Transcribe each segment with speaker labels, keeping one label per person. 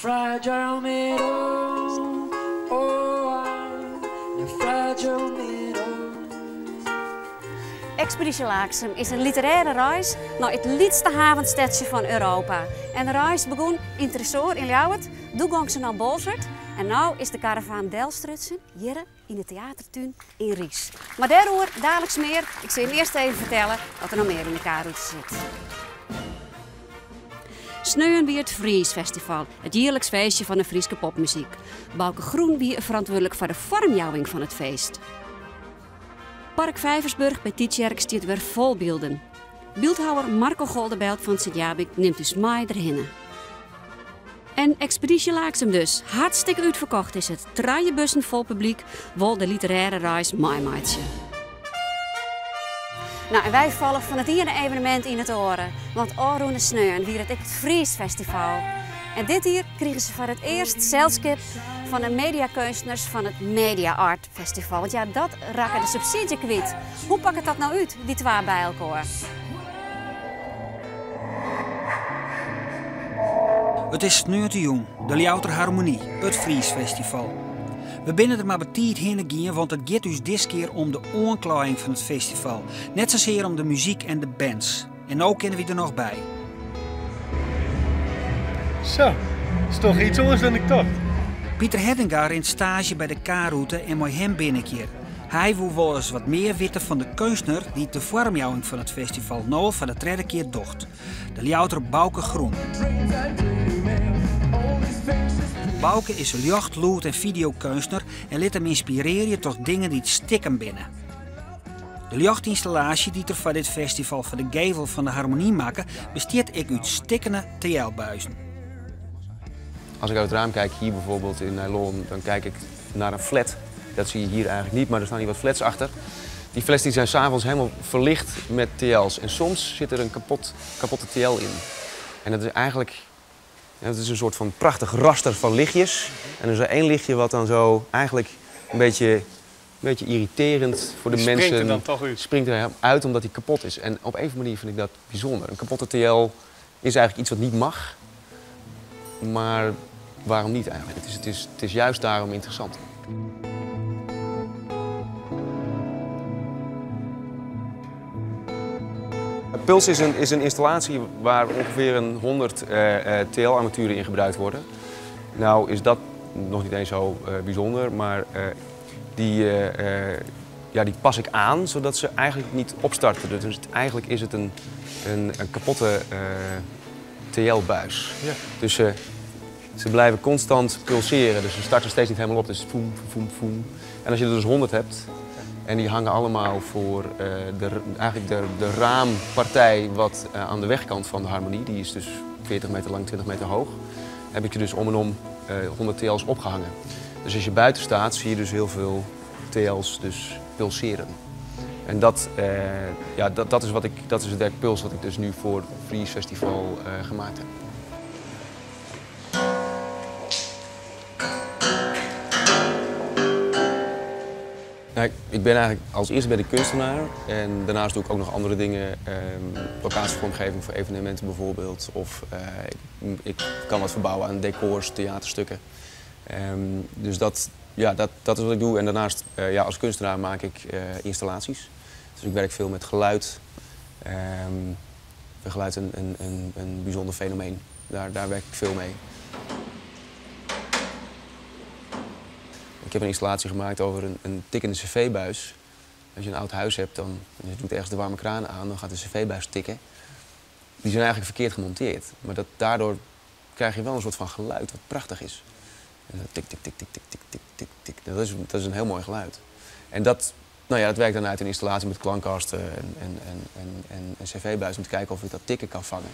Speaker 1: Fragile middle, oh, I'm a fragile middle.
Speaker 2: Ekspedysje Laaksum is in literêre reis nei it lytste havenstedsje fan Europa. En de reis begûn yn Tresoar yn Ljouwert, doe gong se nei Boalsert en no is de karavaan delstrutsen hjirre yn de teatertún yn Riis. Mar dêroer daliks mear. Ik sil jim earst even fertelle wat der noch mear yn de K-rûte sit. Sneon wie it Freeze Festival, it jierliks feestje fan de Fryske popmuzyk. Bauke Groen wie ferantwurdlik foar de foarmjouwing fan it feest. Park Vijversburg by Tytsjerk stiet wer fol bylden. Byldhouwer Marco Goldenbeld fan Sint Jabik nimt ús mei derhinne. En Ekspedysje Laaksum dus. Hartstikke útferkocht is it. Trije bussen fol publyk wol de literêre reis meimeitsje. Nou, en wy falle fan it iene evenemint yn it oare. Want ôfrûne sneon wie it ek it Freeze Festival. En dit jier krigen se foar it earst selskip fan de mediakeunstners fan it Media Art Festival. Want ja, dat rakke de subsydzje kwyt. Hoe pakket dat no út, dy twa by elkoar?
Speaker 3: It is sneontejûn, de Ljouwerter Harmonie, it Freeze Festival. We binne der mar betiid hinne gien, want it giet ús diskear om de oanklaaiïng fan it festival. Net sasear om de muzyk en de bands. En no kinne wy der noch by.
Speaker 4: Zo, is toch iets oars dan ik tocht.
Speaker 3: Pieter Hettinga rint staazje by de K-rûte en mei him bin ik hjir. Hy woe wolris wat mear witte fan de keunstner dy't de foarmjouwing fan it festival no al foar de tredde kear docht, de Ljouwerter Bauke Groen. Bauke is ljocht-, lûd en fideokeunstner en lit him ynspirearje troch dingen dy't stikken binne. De ljochtynstallaasje dy't er foar dit festival foar de gevel fan de Harmonie makke, bestiet ek út stikkene TL-buizen.
Speaker 5: Als ik uit het raam kijk, hier bijvoorbeeld in Nijlân, dan kijk ik naar een flat. Dat zie je hier eigenlijk niet, maar er staan hier wat flats achter. Die flats die zijn 's avonds helemaal verlicht met TL's. En soms zit er een kapotte TL in. En dat is eigenlijk, ja, dat is een soort van prachtig raster van lichtjes. En er is er één lichtje wat dan zo eigenlijk een beetje irriterend voor de
Speaker 4: Die springt er
Speaker 5: mensen
Speaker 4: dan toch uit?
Speaker 5: Springt er uit omdat hij kapot is. En op een of andere manier vind ik dat bijzonder. Een kapotte TL is eigenlijk iets wat niet mag. Maar waarom niet eigenlijk? Het is juist daarom interessant. Puls is een installatie waar ongeveer een 100 T L-armaturen in gebruikt worden. Nou is dat nog niet eens zo bijzonder, maar die pas ik aan zodat ze eigenlijk niet opstarten. Dus eigenlijk is het een kapotte T L-buis. Dus ze blijven constant pulseren, dus ze starten steeds niet helemaal op. Dus voem, voem, voem. En als je er dus 100 hebt, en die hangen allemaal voor de raampartij wat aan de wegkant van de Harmonie, die is dus 40 meter lang, 20 meter hoog, heb ik je dus om en om 100 T L's opgehangen. Dus als je buiten staat, zie je dus heel veel T L's dus pulseren. En dat is het werk Puls wat ik dus nu voor het Freeze Festival gemaakt heb. Ik ben eigenlijk als eerste bij de kunstenaar en daarnaast doe ik ook nog andere dingen, locatievormgeving voor evenementen bijvoorbeeld. Of ik kan wat verbouwen aan decors, theaterstukken. Dus dat is wat ik doe. En daarnaast als kunstenaar maak ik installaties. Dus ik werk veel met geluid. Geluid is een bijzonder fenomeen. Daar werk ik veel mee. Ik heb een installatie gemaakt over een tikkende cv-buis. Als je een oud huis hebt, en je doet ergens de warme kraan aan, dan gaat de cv-buis tikken. Die zijn eigenlijk verkeerd gemonteerd. Maar daardoor krijg je wel een soort van geluid wat prachtig is. En dat tik, tik, tik, tik, tik, tik, tik, tik, tik. Dat is een heel mooi geluid. En dat werkt dan uit een installatie met klankkasten en cv-buis om te kijken of ik dat tikken kan vangen.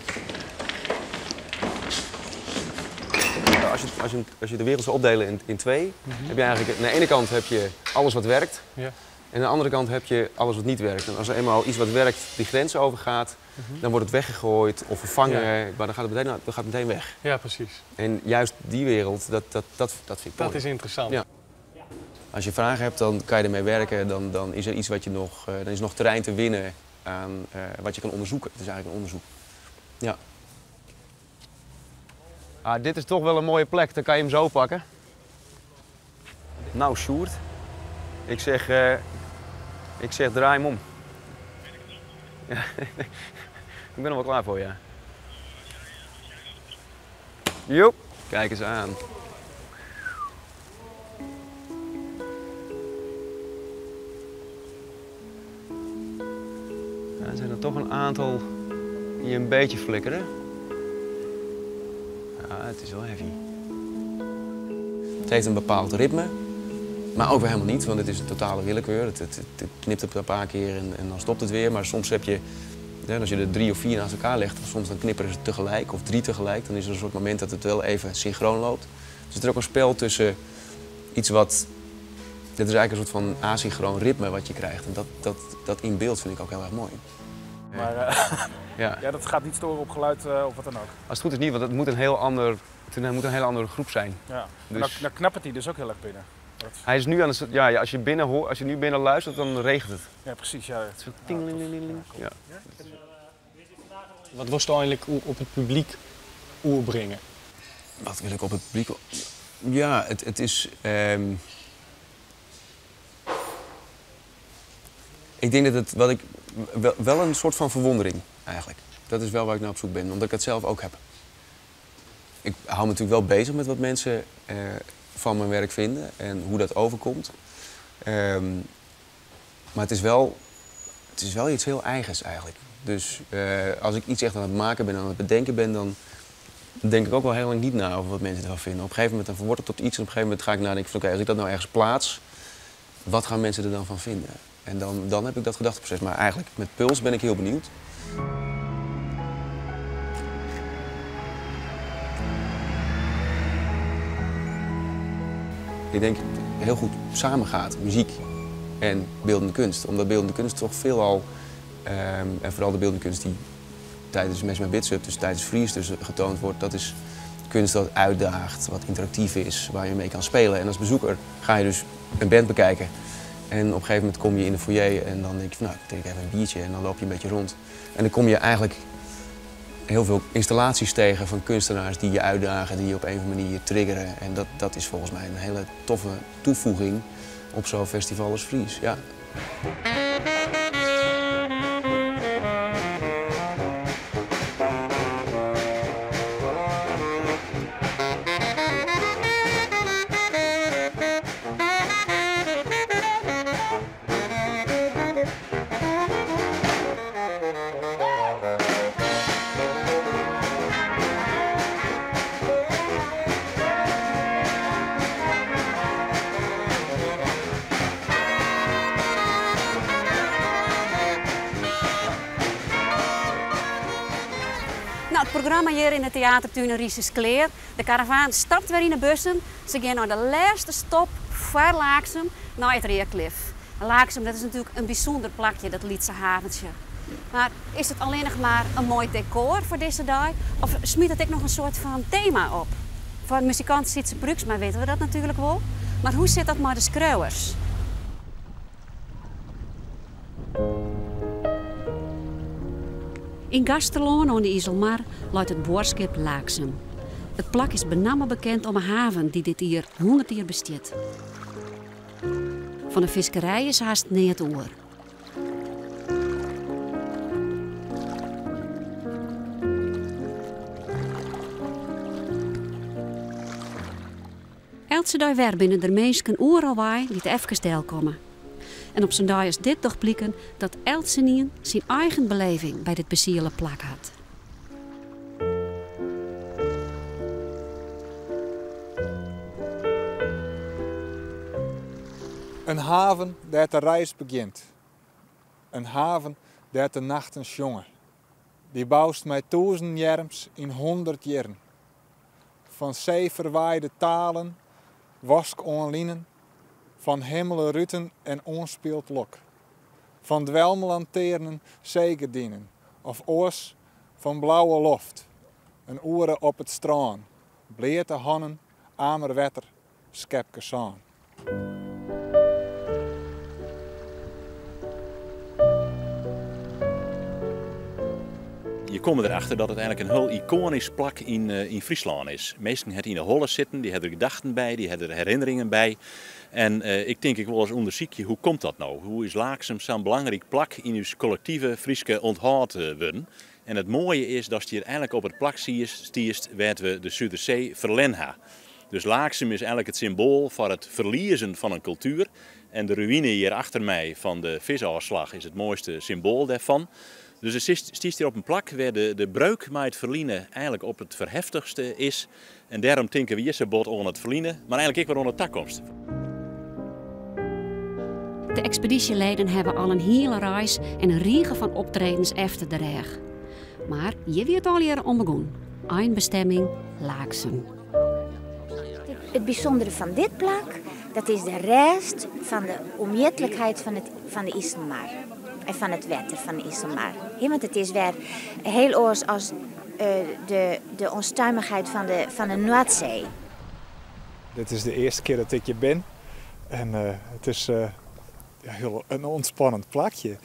Speaker 5: Als je de wereld zou opdelen in twee, heb je eigenlijk, aan de ene kant heb je alles wat werkt. En aan de andere kant heb je alles wat niet werkt. En als er eenmaal iets wat werkt die grens overgaat, dan wordt het weggegooid of vervangen, maar dan gaat het meteen, dan gaat het meteen weg.
Speaker 4: Ja, precies.
Speaker 5: En juist die wereld, dat vind ik
Speaker 4: Dat
Speaker 5: mooi.
Speaker 4: is interessant.
Speaker 5: Ja. Als je vragen hebt, dan kan je ermee werken. Dan is er iets wat je nog, dan is nog terrein te winnen aan wat je kan onderzoeken. Het is eigenlijk een onderzoek. Ja. Ah, dit is toch wel een mooie plek, dan kan je hem zo pakken. Nou, Sjoerd, ik zeg draai hem om. Ja, ik ben er wel klaar voor, ja. Joep, kijk eens aan. Ja, er zijn er toch een aantal die een beetje flikkeren. Ja, het is wel heavy. Het heeft een bepaald ritme, maar ook weer helemaal niet, want het is een totale willekeur. Het knipt op een paar keer en dan stopt het weer. Maar soms heb je, hè, als je er 3 of 4 naast elkaar legt, soms dan knipperen ze tegelijk of 3 tegelijk. Dan is er een soort moment dat het wel even synchroon loopt. Dus het is ook een spel tussen iets wat... Dit is eigenlijk een soort van asynchroon ritme wat je krijgt. En dat in beeld vind ik ook heel erg mooi.
Speaker 6: Maar dat gaat niet storen op geluid of wat dan ook?
Speaker 5: Als het goed is niet, want het moet een heel ander, het moet een hele andere groep zijn.
Speaker 6: Ja.
Speaker 5: Dus
Speaker 6: Nou knappert hij dus ook heel erg binnen. Dat
Speaker 5: Hij is nu aan het, ja, ja, als je binnen hoort, als je nu binnen luistert, dan regent het.
Speaker 6: Ja, precies. Ja.
Speaker 5: Het is zo tingelingelingeling. Ja.
Speaker 4: Wat was het eigenlijk op het publiek oerbrengen?
Speaker 5: Wat wil ik op het publiek Ja, het is... ik denk dat het, wat ik, wel, wel een soort van verwondering eigenlijk. Dat is wel waar ik naar op zoek ben, omdat ik het zelf ook heb. Ik hou me natuurlijk wel bezig met wat mensen van mijn werk vinden en hoe dat overkomt. Maar het is wel iets heel eigens eigenlijk. Dus als ik iets echt aan het maken ben, aan het bedenken ben, dan denk ik ook wel heel lang niet na over wat mensen ervan vinden. Op een gegeven moment dan verwordt het tot iets en op een gegeven moment ga ik nadenken van oké, als ik dat nou ergens plaats, wat gaan mensen er dan van vinden? En dan heb ik dat gedachteproces. Maar eigenlijk met Puls ben ik heel benieuwd. Ik denk heel goed samengaat, muziek en beeldende kunst. Omdat beeldende kunst toch veelal, en vooral de beeldende kunst die tijdens Mash My Bits Up, dus tijdens Freeze dus getoond wordt, dat is kunst dat uitdaagt, wat interactief is, waar je mee kan spelen. En als bezoeker ga je dus een band bekijken. En op een gegeven moment kom je in de foyer en dan denk je van, nou, ik drink even een biertje en dan loop je een beetje rond. En dan kom je eigenlijk heel veel installaties tegen van kunstenaars die je uitdagen, die je op een of andere manier triggeren. En dat is volgens mij een hele toffe toevoeging op zo'n festival als Freeze. Ja.
Speaker 2: Het programma hier in de theatertuin Ries is klaar. De karavaan stapt weer in de bussen. Ze gaan naar de laatste stop voor Laaksum, naar het Reaklif. En Laaksum, dat is natuurlijk een bijzonder plakje, dat Lietse haventje. Maar is het alleen nog maar een mooi decor voor deze dag? Of smiet het ook nog een soort van thema op? Voor de muzikant Sietse Pruiksma weten we dat natuurlijk wel. Maar hoe zit dat met de schreeuwers? In Gaasterlân oan de Iselmar leit it buorskip Laaksum. It plak is benammen bekend om een haven die dit jier 100 jier bestiet. Fan de fiskerij is haast neat oer. Eltse dei wer binne der minsken oeral wei dy't efkes delkomme. En op sa'n dei as dit docht bliken dat eltsenien syn eigen beleving by dit besiele plak hat.
Speaker 7: Een haven dêr't de reis begjint. Een haven dêr't de nachten sjonge. Dy boust mei 1000 jerms yn 100 jierren. Fan seeferwaaide talen, wask oanlinen, fan himmele ruten en oanspield lok. Fan dwelmlantearnen seegerdinen, of oars fan blauwe loft. Een oere op it strân, bleate hannen, amer wetter, skepke sân.
Speaker 8: Je komme derachter dat it eigenlik in hiel ikoanysk plak yn Fryslân is. Minsken ha it yn 'e holle sitten, dy ha der gedachten by, dy ha der herinneringen by. En ik tink ik wol ris ûndersykje, hoe komt dat no? Hoe is Laaksum sa'n belangryk plak yn ús kollektive Fryske ûnthâld wurden? En it moaie is datst hjir eigenlik op it plak stiest wêr't we de Sudersee ferlern ha. Dus Laaksum is eigenlik it symboal foar it ferliezen fan in kultuer. En de ruïne hjir achter my fan de visôfslach is it moaiste symboal dêrfan. Dus do stiest hjir op in plak wêr de breuk mei it ferline eigenlik op it ferheftichste is. En dêrom tinke we hjir sa bot oan it ferline, mar eigenlik ek wer oan de takomst.
Speaker 2: De ekspedysjeleden hawwe al in hiele reis en in rige fan optredens efter de rêch. Mar hjir wie it allegearre om begûn. Einbestemming Laaksum.
Speaker 9: It bysûndere fan dit plak, dat is de rêst fan de ûnmjitlikheid fan de Iselmar en fan it wetter fan de Iselmar. Want it is wer hiel oars as de onstuimigheid fan de Noardsee.
Speaker 7: Dit is de earste kear dat ik hjir bin en it is hiel in ûntspannend plakje.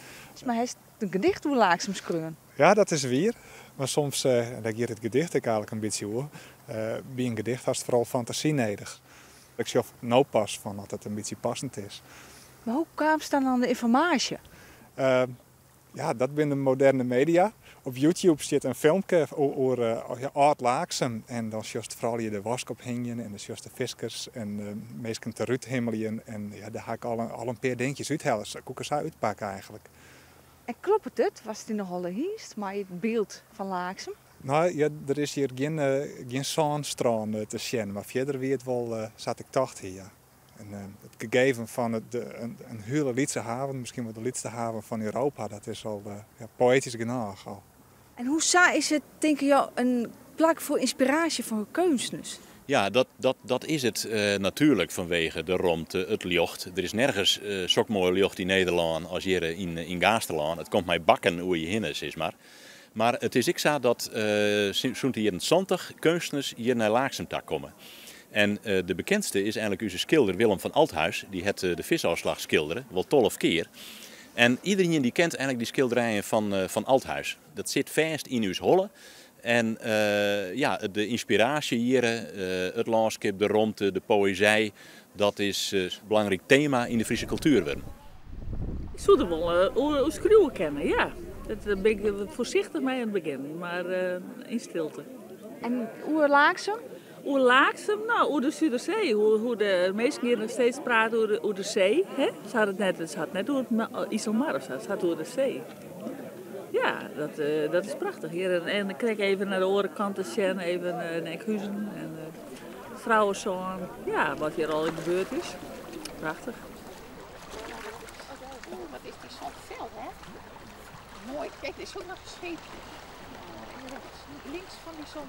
Speaker 10: Mar hast in gedicht oer Laaksum skreaun?
Speaker 7: Ja, dat is wier. Mar soms, en dêr giet it gedicht ek eigenlik in bytsje oer, by in gedicht hast foaral fantasy nedich. Ik sjoch no pas fan dat it in bytsje passend is.
Speaker 10: Mar hoe kaamst dan oan de ynformaasje?
Speaker 7: Ja, dat binne de moderne media. Op YouTube stiet in filmke oer âld Laaksum en dan sjochst froulju de wask ophingjen en dan sjochst de fiskers en de minsken te rút himmeljen en ja, dêr ha ik al in pear dinkjes úthelle. Sa koe ik sa útpakke eigenlik.
Speaker 10: En kloppet it watst yn de holle hiest mei it byld fan Laaksum?
Speaker 7: No, ja, der is hjir gjin sânstrân te sjen, mar fierder wie it wol sa't ik tocht hie, ja. En it gegeven fan in hiele lytse haven, miskien wol de lytste haven fan Europa, dat is al poëtysk genôch al.
Speaker 10: En hoe sa is it, tinke jo, in plak foar ynspiraasje foar keunstners?
Speaker 8: Ja, dat is it natuerlik fanwege de romte, it ljocht. Der is nergens sok moai ljocht yn Nederlân as hjir yn Gaasterlân. It komt mei bakken oer je hinne, sis mar. Mar it is ek sa dat sûnt de jierren 70 keunstners hjir nei Laaksum ta komme. En de bekendste is eigenlik ús skilder Willem van Althuis. Dy hat de visôfslach skildere, wol 12 kear. En iderien dy kent eigenlik dy skilderijen fan Althuis. Dat sit fêst yn ús holle. En de ynspiraasje hjir, it lânskip, de romte, de poëzij, dat is in belangryk tema yn de Fryske kultuer wurden.
Speaker 11: Ik soe der wol oer skriuwe kinne, ja. Dêr bin ik foarsichtich mei oan it begjin, mar yn stilte.
Speaker 10: En oer Laaksum?
Speaker 11: Oer Laaksum? No, oer de Sudersee. Hoe de minsken hjir noch steeds prate oer de see. Hè? Se hat it net, se hat net oer it Iselmar of sa, se hat it oer de see. Ja, dat is prachtich hjir. En krekt even nei de oare kant te sjen, even nei Enkhuizen en Frouwesân. Ja, wat hjir al gebeurd is. Prachtich.
Speaker 12: Oeh, wat is die zon fel, hè? Mooi. Kijk, er is ook nog een scheepje. Links van die zon.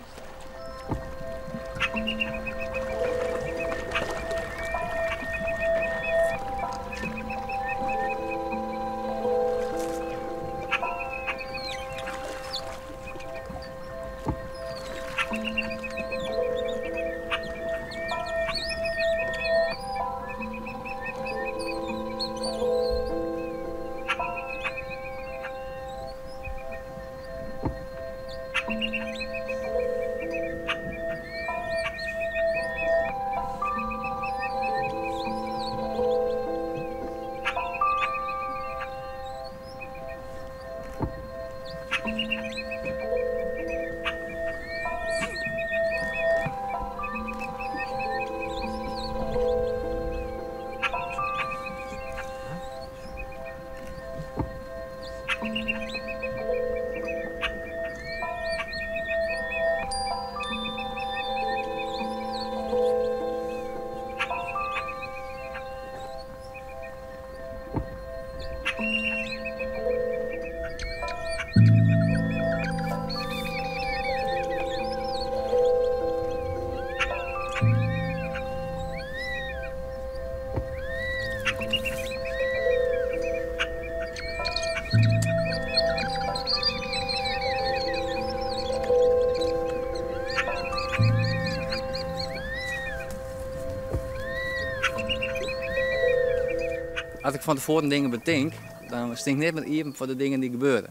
Speaker 13: As ik fan tefoaren dingen betink, dan stean ik net mear iepen foar de dingen dy't gebeure.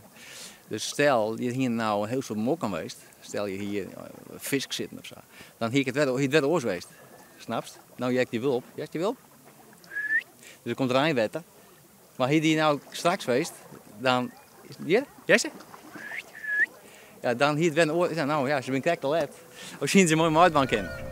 Speaker 13: Dus stel, je hiene no in hiel soad mokken west, stel je hie fisk sitten of sa, dan hie ik it wer, hie it wer oars west. Snapst? No hear ik dy wulp. Hearst dy wulp? Dus der komt reinwetter. Mar hie dy no straks west, dan. Hjir, hearst se? Ja, dan hie it wer in oar. Ja, no ja, se binne krekt te let. Of hiene se moai meidwaan kinnen.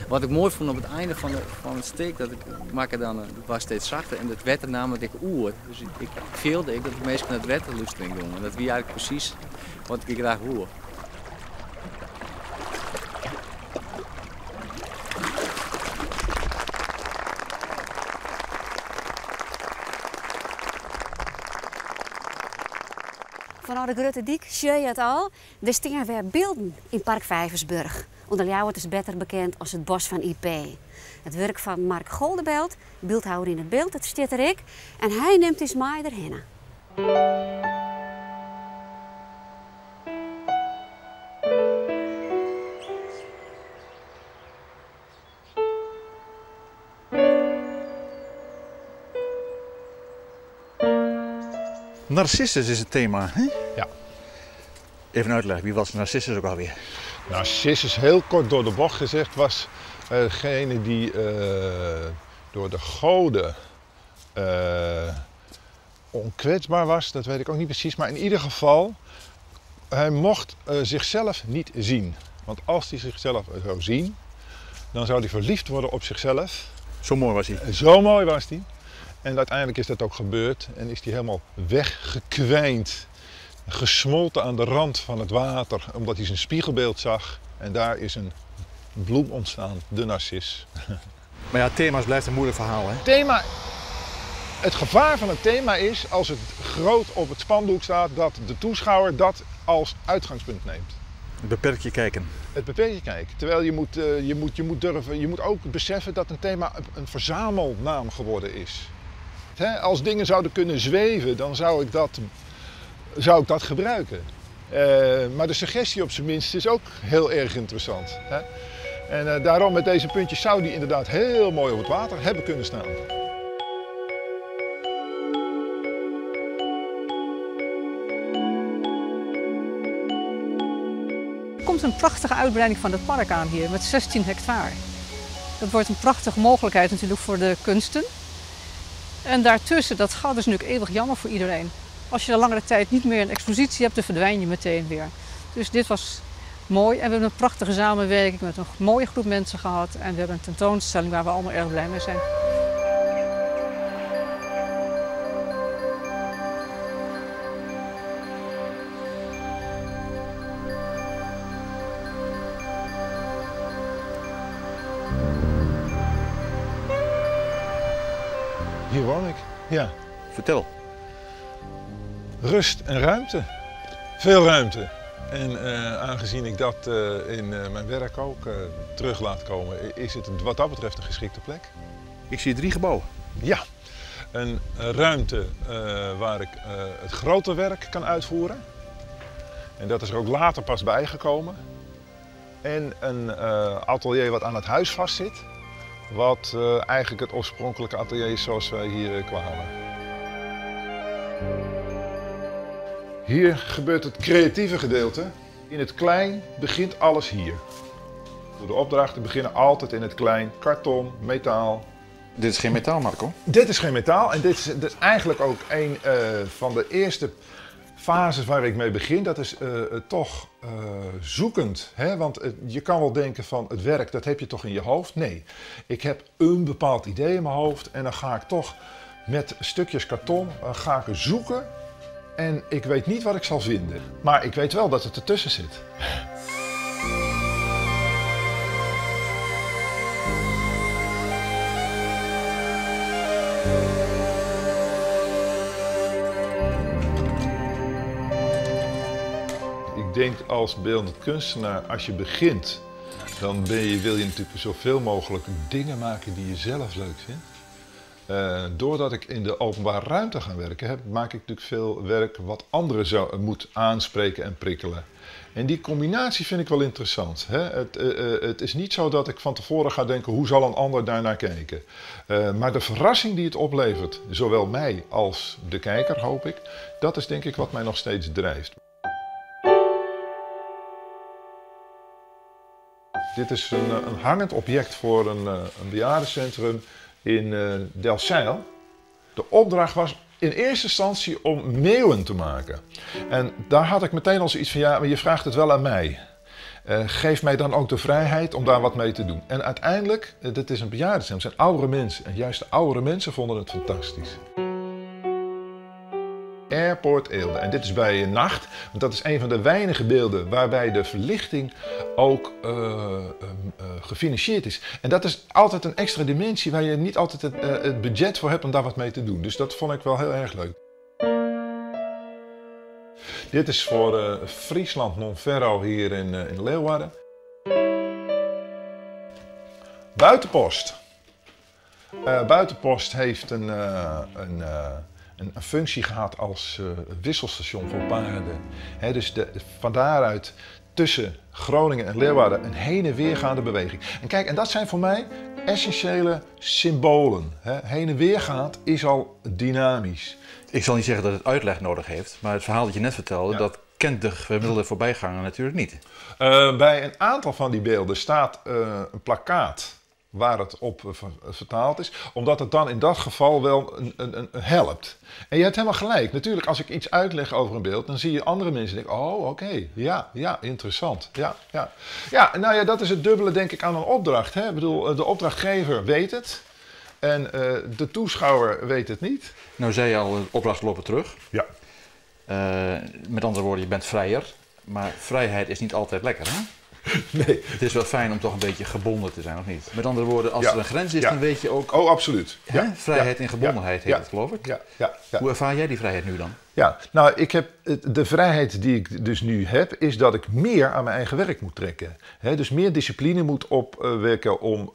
Speaker 13: Wat ik moai fûn op it einde fan, fan it stik, dat ik makke dan, it waard steeds sachter en it wetter naam it ek oer. Dus ik, ik fielde ek dat de minsken nei it wetter lústerjen gongen. En dat wie eigentlik presys wat ik graach woe.
Speaker 2: Fanôf de Grutte Dyk sjogge je it al, der stean wer bylden yn Park Vijversburg. Under Ljouwert is better bekend as it Bos fan Ypey. It wurk fan Mark Goldenbeld, byldhouwer yn it Bilt, it stiet der ek en hy nimt ús mei derhinne.
Speaker 14: Narcissus is het thema, hè?
Speaker 15: Ja.
Speaker 14: Even uitleggen, wie was Narcissus ook alweer?
Speaker 15: Narcissus, heel kort door de bocht gezegd, was degene die eh, door de goden eh, onkwetsbaar was. Dat weet ik ook niet precies. Maar in ieder geval, hij mocht zichzelf niet zien. Want als hij zichzelf zou zien, dan zou hij verliefd worden op zichzelf.
Speaker 14: Zo mooi was hij.
Speaker 15: Zo mooi was hij. En uiteindelijk is dat ook gebeurd en is hij helemaal weggekwijnd. Gesmolten aan de rand van het water, omdat hij zijn spiegelbeeld zag. En daar is een bloem ontstaan, de narcis.
Speaker 14: Maar ja, thema's blijft een moeilijk verhaal, hè?
Speaker 15: Thema, het gevaar van het thema is als het groot op het spandoek staat dat de toeschouwer dat als uitgangspunt neemt.
Speaker 14: Het beperkt je kijken.
Speaker 15: Het beperkt je kijken. Terwijl je moet, eh, je moet, je moet durven, je moet ook beseffen dat een thema een verzamelnaam geworden is. Hè, als dingen zouden kunnen zweven, dan zou ik dat, zou ik dat gebruiken. Eh, maar de suggestie op zijn minst is ook heel erg interessant. Hè? En eh, daarom met deze puntjes zou die inderdaad heel mooi op het water hebben kunnen staan.
Speaker 16: Er komt een prachtige uitbreiding van het park aan hier met 16 hectare. Dat wordt een prachtige mogelijkheid natuurlijk voor de kunsten. En daartussen, dat gat is natuurlijk eeuwig jammer voor iedereen. Als je de langere tijd niet meer een expositie hebt, dan verdwijn je meteen weer. Dus dit was mooi en we hebben een prachtige samenwerking met een mooie groep mensen gehad. En we hebben een tentoonstelling waar we allemaal erg blij mee zijn.
Speaker 15: Hier woon ik, ja.
Speaker 14: Vertel.
Speaker 15: Rust en ruimte. Veel ruimte. En eh, aangezien ik dat eh, in eh, mijn werk ook terug laat komen, is het wat dat betreft een geschikte plek.
Speaker 14: Ik zie drie gebouwen.
Speaker 15: Ja, een ruimte waar ik het grote werk kan uitvoeren. En dat is er ook later pas bijgekomen. En een atelier wat aan het huis vastzit. Wat eigenlijk het oorspronkelijke atelier is zoals wij hier kwamen. Hier gebeurt het creatieve gedeelte. In het klein begint alles hier. De opdrachten beginnen altijd in het klein. Karton, metaal.
Speaker 14: Dit is geen metaal, Marco.
Speaker 15: Dit is geen metaal en dit is eigenlijk ook een eh, van de eerste fases waar ik mee begin. Dat is eh, toch eh, zoekend. Hè? Want je kan wel denken van het werk, dat heb je toch in je hoofd? Nee, ik heb een bepaald idee in mijn hoofd en dan ga ik toch met stukjes karton ga ik zoeken. En ik weet niet wat ik zal vinden, maar ik weet wel dat het ertussen zit. Ik denk als beeldend kunstenaar, als je begint, dan ben je, wil je natuurlijk zoveel mogelijk dingen maken die je zelf leuk vindt. Doordat ik in de openbare ruimte ga werken, heb, maak ik natuurlijk veel werk wat anderen zou, moet aanspreken en prikkelen. En die combinatie vind ik wel interessant. Hè? Het, het is niet zo dat ik van tevoren ga denken hoe zal een ander daarnaar kijken. Maar de verrassing die het oplevert, zowel mij als de kijker hoop ik, dat is denk ik wat mij nog steeds drijft. Dit is een, een hangend object voor een, een bejaardencentrum in Delfzijl. De opdracht was in eerste instantie om meeuwen te maken. En daar had ik meteen al zoiets van, ja, maar je vraagt het wel aan mij. Geef mij dan ook de vrijheid om daar wat mee te doen. En uiteindelijk, dit is een bejaardencentrum, het zijn oudere mensen. En juist de oudere mensen vonden het fantastisch. Airport Eelde. En dit is bij nacht, want dat is een van de weinige beelden waarbij de verlichting ook gefinancierd is. En dat is altijd een extra dimensie waar je niet altijd het budget voor hebt om daar wat mee te doen. Dus dat vond ik wel heel erg leuk. Dit is voor Friesland Non-Ferro hier in Leeuwarden. Buitenpost. Buitenpost heeft een functie gehad als wisselstation voor paarden. He, dus van daaruit tussen Groningen en Leeuwarden een heen en weergaande beweging. En kijk, en dat zijn voor mij essentiële symbolen. He, heen en weer gaat is al dynamisch.
Speaker 14: Ik zal niet zeggen dat het uitleg nodig heeft, maar het verhaal dat je net vertelde, ja, dat kent de gemiddelde voorbijganger natuurlijk niet.
Speaker 15: Bij een aantal van die beelden staat een plakkaat waar het op vertaald is, omdat het dan in dat geval wel een helpt. En je hebt helemaal gelijk. Natuurlijk, als ik iets uitleg over een beeld, dan zie je andere mensen denken, oh, oké, okay, ja, ja, interessant. Ja, ja. Ja, nou ja, dat is het dubbele, denk ik, aan een opdracht. Hè? Ik bedoel, de opdrachtgever weet het en de toeschouwer weet het niet.
Speaker 14: Nou zei je al, de opdrachten lopen terug.
Speaker 15: Ja.
Speaker 14: Met andere woorden, je bent vrijer, maar vrijheid is niet altijd lekker, hè?
Speaker 15: Nee.
Speaker 14: Het is wel fijn om toch een beetje gebonden te zijn, of niet? Met andere woorden, als
Speaker 15: ja,
Speaker 14: er een grens is,
Speaker 15: ja,
Speaker 14: dan weet je ook...
Speaker 15: Oh, absoluut.
Speaker 14: Hè?
Speaker 15: Ja.
Speaker 14: Vrijheid
Speaker 15: ja,
Speaker 14: in gebondenheid heet
Speaker 15: ja,
Speaker 14: het, geloof ik.
Speaker 15: Ja. Ja. Ja.
Speaker 14: Hoe ervaar jij die vrijheid nu dan?
Speaker 15: Ja, nou, ik heb, de vrijheid die ik dus nu heb, is dat ik meer aan mijn eigen werk moet trekken. Hè, dus meer discipline moet opwekken om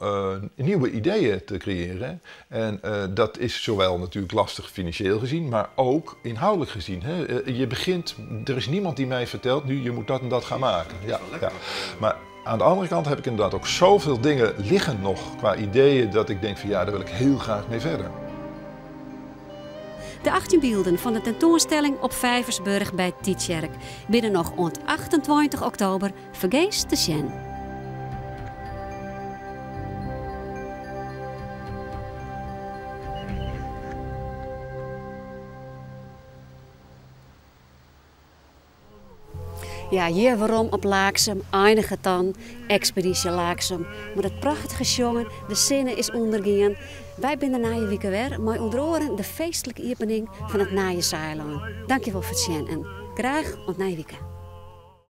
Speaker 15: nieuwe ideeën te creëren. En dat is zowel natuurlijk lastig financieel gezien, maar ook inhoudelijk gezien. Hè. Je begint, er is niemand die mij vertelt, nu je moet dat en dat gaan maken. Ja, ja. Maar aan de andere kant heb ik inderdaad ook zoveel dingen liggen nog qua ideeën dat ik denk van ja, daar wil ik heel graag mee verder.
Speaker 2: De 18 beelden van de tentoonstelling op Vijversburg bij Tietjerk binnen nog ont 28 oktober vergees te zien. Ja, hier waarom op Laaksum, eindigt het dan, Expeditie Laaksum. Maar het prachtige jongen, de zinnen is ondergaan. Wij binnen na je week weer, maar onder oren de feestelijke opening van het Nije Saailân. Dankjewel voor het zien en graag ont na je week.